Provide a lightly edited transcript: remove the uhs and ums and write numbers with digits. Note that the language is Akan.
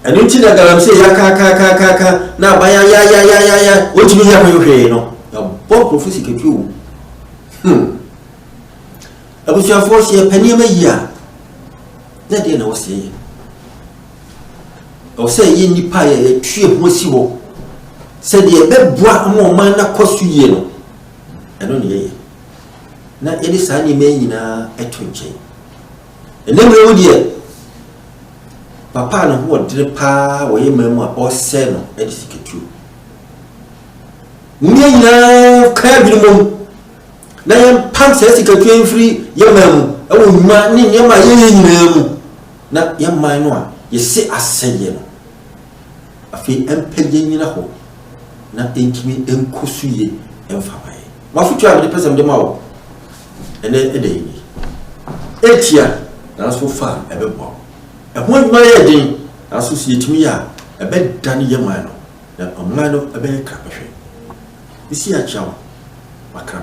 Ɛno nti na galamsey yɛakaakaakaaka na aban ayayayayaya wɔntumi nyɛ ho hwee no. Yɛabɔ nkurɔfo sikatuo wɔ mu. Abusuafoɔ, sɛ yɛpɛ nneɛma yie a, na deɛ na ɛwɔ sɛ yɛyɛ. Ɛwɔ sɛ yɛyɛ nnipa a yɛtu yɛn ho asi hɔ sɛ deɛ ɛbɛboa ama ɔman no akɔ so yie no, ɛno ne yɛyɛ. Na yɛde saa nneɛma yi nyinaa to nkyɛn. Ɛnɛ mmerɛ mu deɛ, papa a ne ho ɔdene paa wɔ yɛ man mu a ɔresɛe no de sikatuo. Mmea nyinaa ka adwene mmom na yɛmpam saa sikatuo yi mfiri yɛ man mu ɛwɔ nnwuma ne nneɛma a yɛyɛ nyinaa mu, na yɛn man no a yɛse asɛeɛ no afei ɛmpɛ yɛn nyina hɔ na ɛntumi nkɔ so yie ɛmfa ma yɛn. Mafotuo a mede pɛ sɛ mede ma wo ɛnɛ ɛda yi ni. Ɛtia, nanso fa a ɛbɛboa wo. Ɛho adwuma yɛ den, nanso sɛ yɛtumi yɛ a, ɛbɛdane yɛ man no na ɔman no ɛbɛyɛ krabɛhwɛ. Bɛsi akyia wo makra.